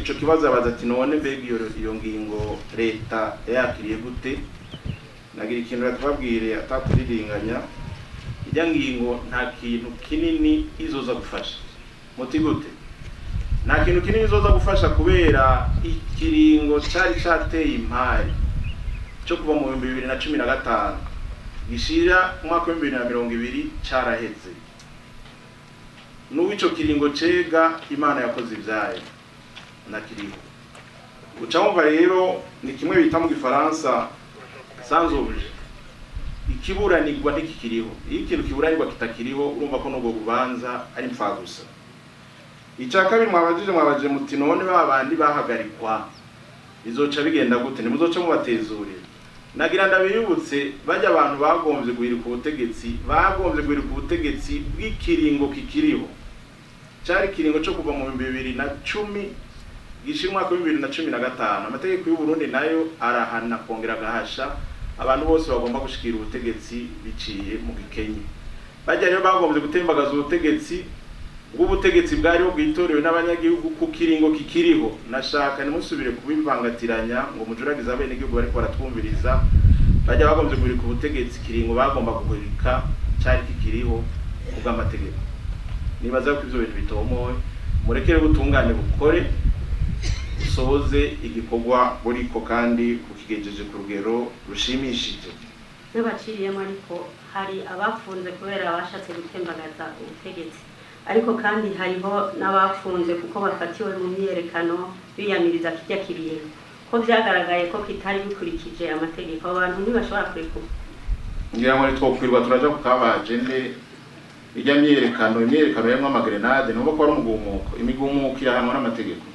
Ico kibazo abaza ati: "None mbega iyo ngingo leta yayakiriye gute?" Nagira ikintu batubabwire atakuriringanya. Ijya ngingo nta kintu kinini izoza gufasha. Muti gute? Nta kintu kinini izoza gufasha, kubera ikiringo cari cateye impari cyo kuva mu 2015 gishira umwaka wa 2020 caraheze. N'ubu ico kiringo cega Imana yakoze ivyayo nakiriho. Uca wumva rero ni kimwe bita mu Gifaransa sans objet, ikiburanirwa ntikikiriho. Iyo ikintu kiburanirwa kitakiriho, urumva ko n'ubwo bubanza ari gusa. Icya kabiri mwabajije muti: "None ba bandi bahagarikwa bizoca bigenda gute? Ntimuzoca mubatezurira?" Nagira ndabibutse, bajya abantu bagombye guhirika ubutegetsi, bagombye guhirika ubutegetsi bw'ikiringo kikiriho, cyari ikiringo cyo kuva mu 2010 gishira umwaka wa 2015. Amategeko y'u Burundi nayo arahana kongera agahasha abantu bose bagomba gushikira ubutegetsi biciye mu gikenye. Bajya rero bagombye gutembagaza ubutegetsi bw'ubutegetsi bwariho bwitorewe n'abanyagihugu ku kiringo kikiriho. Nashaka ntimusubire kubivangatiranya ngo mujuragize abenegihugu bariko baratwumviriza. Bajya bagombye guhirika ubutegetsi, ikiringo bagomba guhirika cyari kikiriho kubw'amategeko. Nibaza ko ivyo bintu bitomowe. Murekere ubutungane bukore, busohoze igikorwa buriko kandi bukigejeje ku rugero rushimishije. N'abaciriyemo, ariko hari abafunze kubera bashatse gutembagaza ubutegetsi, ariko kandi hariho n'abafunze kuko bafatiwe mu myiyerekano biyamiriza kirya kiringo ko vyagaragaye ko kitari bikurikije amategeko. Abo bantu ntibashobora kurekurwa? Ngira ngo ntitwokwirwa turaja ku kabaje nde ijya myiyerekano. Imyiyerekano yarimwo amagrenade, numva ko ari umugumuko. Imigumuko irahanwa n'amategeko.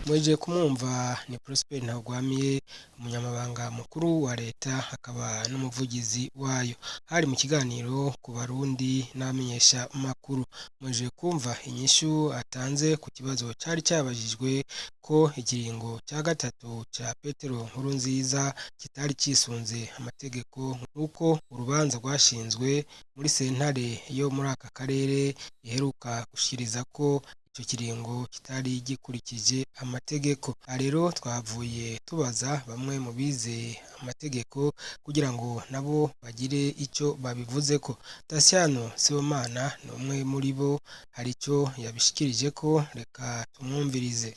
Mweje kumwumva ni Prosper Ntagwamiye, umunyamabanga mukuru wa leta akaba n'umuvugizi wayo. Hari mu kiganiro ku Barundi n'abamenyesha makuru. Mweje kumva inyishu atanze ku kibazo cari cabajijwe ko ikiringo cya gatatu ca Petero Nkurunziza kitari cisunze amategeko, nk'uko urubanza rwashinzwe muri sentare yo muri aka karere iheruka gushikiriza ko ico kiringo kitari gikurikije amategeko. Aha rero twavuye tubaza bamwe mu bize amategeko kugira ngo nabo bagire ico babivuzeko. Tasiano Sibomana ni umwe muri bo, hari ico yabishikirijeko, reka tumwumvirize.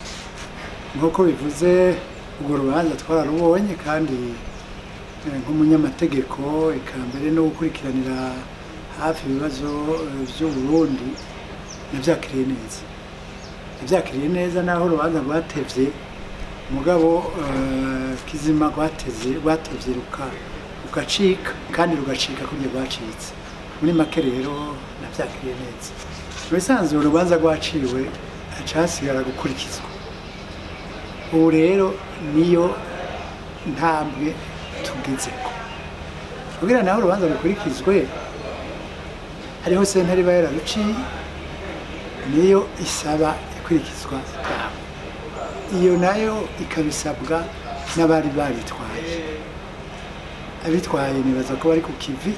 Nk'uko bivuze, urwo rubanza twararubonye kandi nk'umunyamategeko, eka mbere no gukurikiranira hafi ibibazo vy'u Burundi, navyakiriye neza. Navyakiriye neza naho urubanza rwatevye, mugabo kizima rwatevye rugacika, kandi rugacika kurya rwacitse. Muri make rero navyakiriye neza. Mu bisanzwe urubanza rwaciwe, hacasigara gukurikizwa. Ubu rero niyo ntambwe tugezeko. Kugira naho urubanza rukurikizwe, hariho sentare iba yararuciye, niyo isaba ikurikizwa ryabo. Iyo nayo ikabisabwa n'abari baritwaye. Abitwaye nibaza ko bari ku kivi.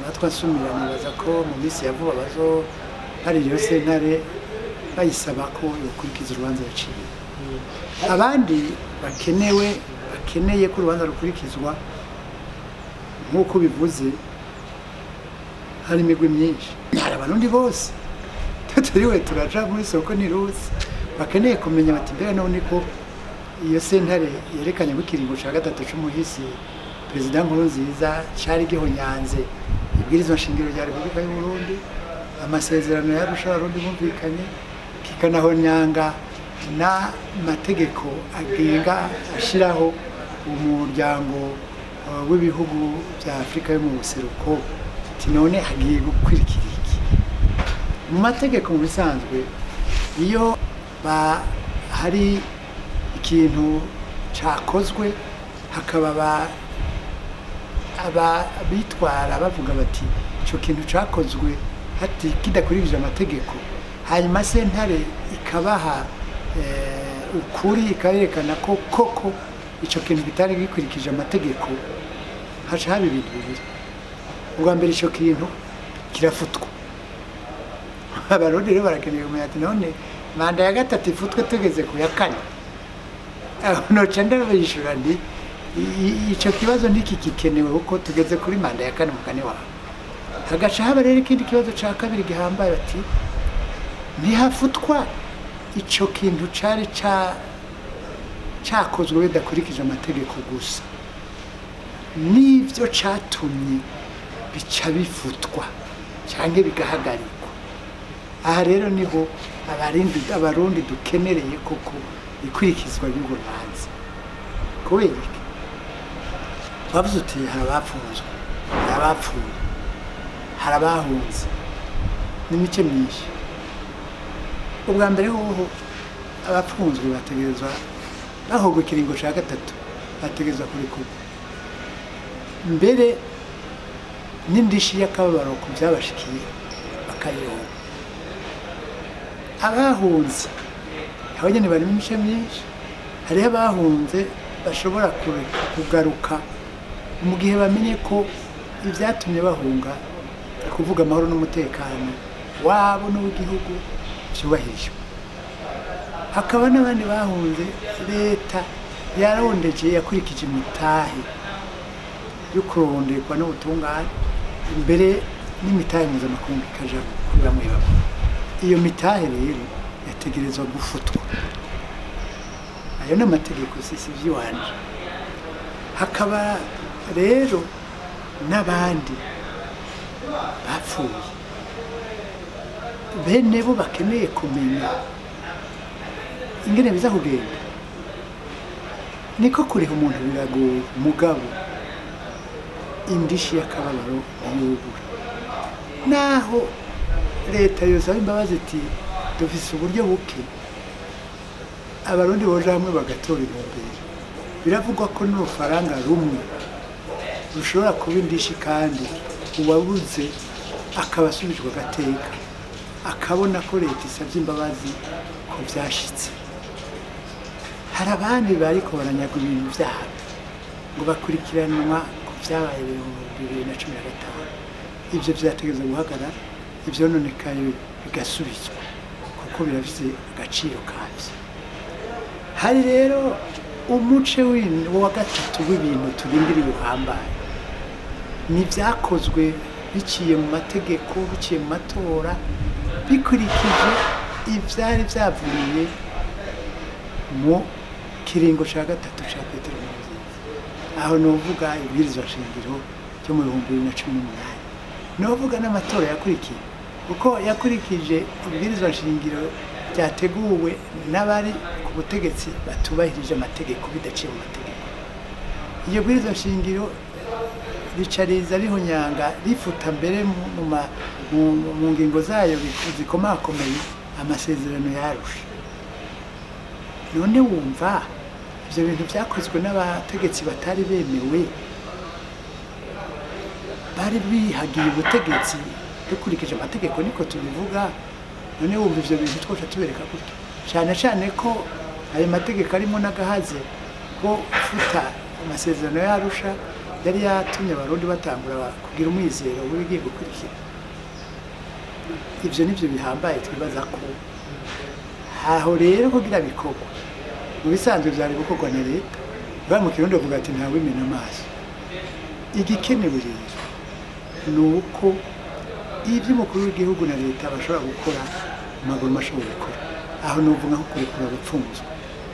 Natwe asumira, nibaza ko mu minsi ya vuba bazo hari iyo sentare bayisaba ko yokurikiza urubanza yaciye. Abandi bakenewe, bakeneye ko urubanza rukurikizwa nk'uko bivuze, hari imigwi myinshi. Hari Abarundi bose tutiriwe turaja muri soko ntiruzi, bakeneye kumenya bati: "Mbega none ko iyo sentare yerekanye ko ikiringo ca gatatu c'umuhisi Perezida Nkurunziza cari gihonyanze ibwirizwa nshingiro rya Repubulika y'u Burundi, amasezerano y'Arusha Abarundi bumvikanye, kikanahonyanga n'amategeko agenga ashiraho umuryango w'ibihugu bya Afurika yo mu buseruko, ati none hagiye gukurikira iki?" Mu mategeko, mu bisanzwe, iyo hari ikintu cakozwe, hakaba bitwara bavuga bati ico kintu cakozwe hati kidakurikije amategeko, hanyuma sentare ikabaha ukuri, ikaberekana ko koko ico kintu kitari gikurikije amategeko, haca haba ibintu bibiri. Ubwa mbere, ico kintu kirafutwa. Abarundi rero barakeneye kumenya ati none Manda ya gatatu ifutwe tugeze ku ya kane? Aho noca ndabishura nti ico kibazo ntiki gikenewe kuko tugeze kuri manda ya kane. Mugani wawe hagaca haba rero ikindi kibazo ca kabiri gihambaye, bati ntihafutwa ico kintu cari cakozwe bidakurikije amategeko gusa, n'ivyo catumye bica bifutwa canke bigahagarikwa. Aha rero niho abarundi dukenereye koko ikurikizwa ry'urwo rubanza. Kubera iki? Wavuze uti hari abapfunzwe, hari abapfuye, hari abahunze n'imice myinshi. Ubwa mbere hoho abapfunzwe bategerezwa bahogwa ikiringo ca gatatu, bategerezwa kurekurwa, mbere n'indishi y'akababaro ku byabashikiye bakayironka. Abahunze abo nyene barimo imice myinshi. Hariho abahunze bashobora kugaruka mu gihe bamenye ko ibyatumye bahunga, kuvuga amahoro n'umutekano wabo n'uw'igihugu, byubahirijwe. Hakaba n'abandi bahunze leta yarondeje, yakurikije imitahe yo kurondekwa n'ubutungane, imbere n'imitahe mpuzamakungu ikaja kuri bamwe bamwe. Iyo mitahe rero yategerezwa gufutwa. Ayo ni amategeko, si iby'iwanje. Hakaba rero n'abandi bapfuye, bene bo bakeneye kumenya ingene biza kugenda. Niko kuriha umuntu biragoye, mugabo indishi y'akababaro ntiyubura. Naho leta yosaba imbabazi iti dufise uburyo buke, abarundi boja hamwe bagatora intumbero. Biravugwa ko n'urufaranga rumwe rushobora kuba indishi, kandi uwabuze akaba asubijwe agateka, akabona ko leta isabye imbabazi ko vyashitse. Hari abandi bariko baranyaga ibintu vyabo ngo bakurikiranwa ku vyabaye 2015. Ivyo vyategerezwa guhagarara, ivyononekaye bigasubizwa kuko birafise agaciro kavyo. Hari rero umuce wa gatatu w'ibintu turindiriye uhambaye, ni ibyakozwe biciye mu mategeko, biciye mu matora, bikurikije ivyari vyavuye mu kiringo ca gatatu ca Petero Nkurunziza. Aho novuga ibwirizwa shingiro ryo mu 2018, novuga n'amatora yakurikiye, kuko yakurikije ibwirizwa shingiro ryateguwe n'abari ku butegetsi batubahirije amategeko, bidaciye mu mategeko. Iyo bwirizwa shingiro rica riza rihonyanga, rifuta mbere mu ngingo zayo zikomakomeye amasezerano yarusha. None wumva ivyo bintu vyakozwe n'abategetsi batari bemewe, bari bihagiye ubutegetsi dukurikije amategeko, niko tubivuga. None wumva ivyo bintu twoca tubereka gutyo, cane cane ko ayo mategeko arimo n'agahaze ko futa amasezerano yarusha yari yatumye abarundi batangura kugira umwizero w'ibigiye gukurikira? Ivyo nivyo bihambaye twibaza ko aho rero kugira bikorwa mu bisanzwe vyari gukorwa na leta. Ba mu Kirundi bavuga ati ntawe wimena amaso. Igikenewe rero ni uko ibyo umukuru w'igihugu na leta bashobora gukora amaguru mashobora gukora. Aho novuga nko kurekura abapfunzwe,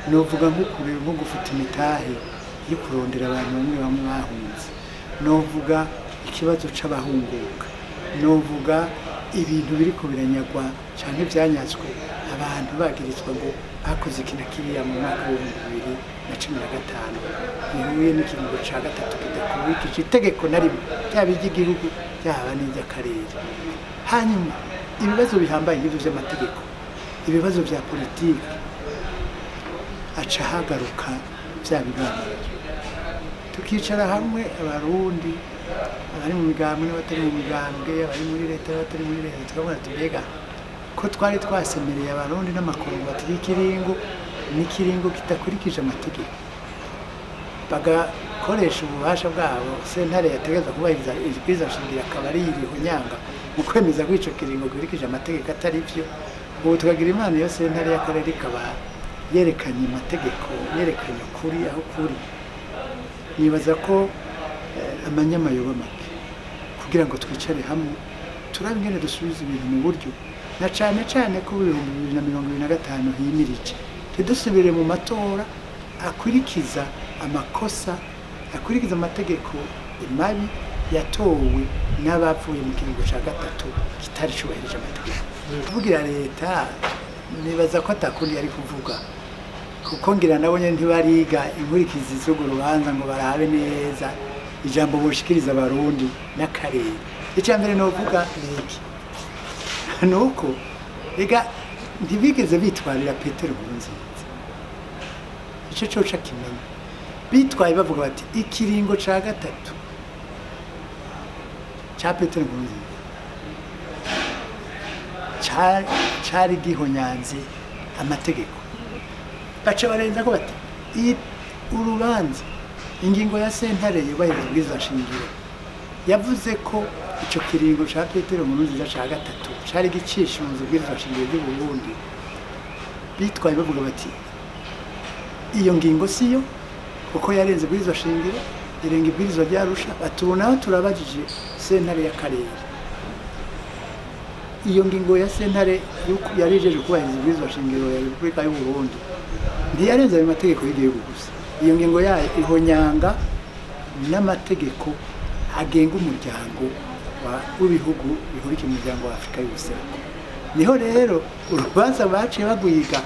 novuga nko gufuta imitahe yo kurondera abantu bamwe bamwe bahunze, novuga ikibazo c'abahunguka, novuga ibintu biriko biranyagwa canke vyanyazwe abantu bagirizwa ngo bakoze iki na kiriya mu mwaka w'2015, bihuye n'ikiringo ca gatatu kidakurikije itegeko na rimwe, ryaba iry'igihugu, ryaba n'iry'akarere. Hanyuma ibibazo bihambaye nk'ivyo vy'amategeko, ibibazo vya politiki, aca hagaruka vya biganiro, tukicara hamwe abarundi, abari mu migambwe n'abatari mu migambwe, abari muri leta n'abatari muri leta, tukabona tubega ko twari twasemereye abarundi n'amakungu bati ikiringo n'ikiringo kidakurikije amategeko, bagakoresha ububasha bwabo. Sentare yategerezwa kubahiriza ibwirizwa shingiro akaba ari iriho nyanga mu kwemeza ko ico kiringo gikurikije amategeko atari vyo. Ubu tukagira Imana iyo sentare y'akarere ikaba yerekanye amategeko, yerekanye ukuri aho kuri. Nibaza ko amanyama yoba make kugira ngo twicare hamwe turabe ingene dusubiza ibintu mu buryo, na cane cane ko 2025 himirije, ntidusubire mu matora akurikiza amakosa, akurikiza amategeko mabi yatowe n'abavuye mu kiringo ca gatatu kitari cubahirije amategeko. Kuvugira leta, nibaza ko atakundi yari kuvuga, kuko ngira nabo nyene ntibariga inkurikizi z'urwo rubanza ngo barabe neza ijambo boshikiriza Abarundi n'akarere. Icya mbere novuga ni iki: nuko ega ntibigeze bitwarira Petero Nkurunziza, ico coca kimenya. Bitwaye bavuga bati ikiringo ca gatatu ca Petero Nkurunziza cari gihonyanze amategeko. Baca barenza ko bati urubanza, ingingo ya sentare yubahiriza ubwirizwa shingiro yavuze ko ico kiringo ca Petero Nkurunziza ca gatatu cari gicisha ubwirizwa shingiro ry'u Burundi. Bitwaye bavuga bati iyo ngingo siyo, kuko yarenze ibwirizwa shingiro, irenga ibwirizwa rya Arusha. Bati ubu naho turabajije sentare y'akarere, iyo ngingo ya sentare yari ijeje kubahiriza ibwirizwa shingiro ya Repubulika y'u Burundi ntiyarenze ayo mategeko y'igihugu gusa, iyo ngingo yayo ihonyanga n'amategeko agenga umuryango w'ibihugu bihurikiye mu muryango wa Afurika y'Ubuseruko. Niho rero urubanza baciye bagwiga,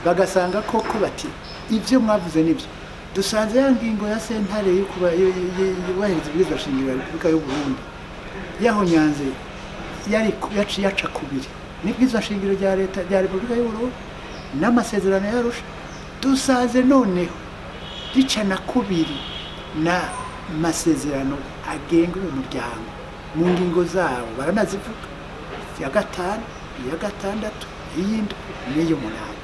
bagasanga koko bati ibyo mwavuze nibyo, dusanze ya ngingo ya sentare yubahiriza ibwirizwa shingiro ya Repubulika y'u Burundi yahonyanze, yari yaciye aca kubiri n'ibwirizwa shingiro rya leta rya Repubulika y'u Burundi n'amasezerano y'Arusha, dusanze noneho rica na kubiri na masezerano agenga uyu muryango mu ngingo zawo baranazivuga, iya gatanu, iya gatandatu, iy'indwi n'iy'umunani.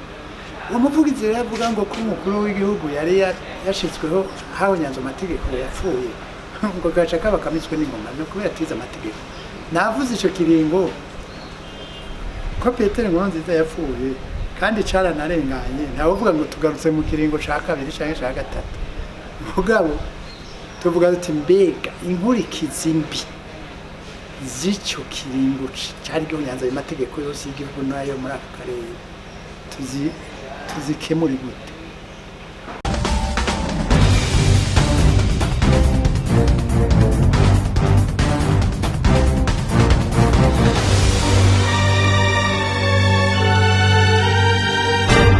Uwo muvugizi rero avuga ngo ko umukuru w'igihugu yari yashizweho hahonyanze amategeko yapfuye, ngo gaca kaba kamitswe n'ingoma, ni ukubera atize amategeko. Navuze ico kiringo ko Petero Nkurunziza yapfuye kandi caranarenganye, ntawuvuga ngo tugarutse mu kiringo ca kabiri canke ca gatatu. Mugabo tuvuga tuti mbega inkurikizi mbi z'ico kiringo cari gihonyanze ayo mategeko yose y'igihugu n'ayo muri aka karere tuzikemura gute?